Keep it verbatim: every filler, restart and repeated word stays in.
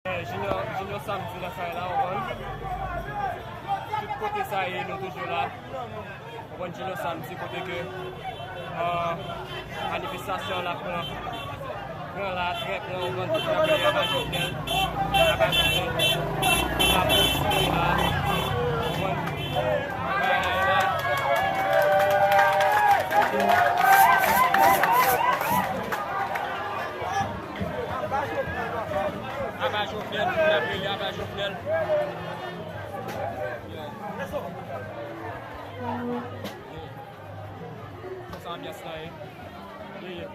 Junior, Junior Samedi nan kay la, ou konprann. Tout kote sa ye, nou toujou la. Ou konprann, Junior Samedi, kote ke, euh, manifestasyon la pran, pran la, trè pran, ou konprann, tout nan peyi a, aba Jovenel, aba Jovenel. Tout la polis ki la, ou konprann. Bagay la ye la. Aba Jovenel, nou ap rele aba Jovenel. Konsa anbyans lan ye. Ye, ye.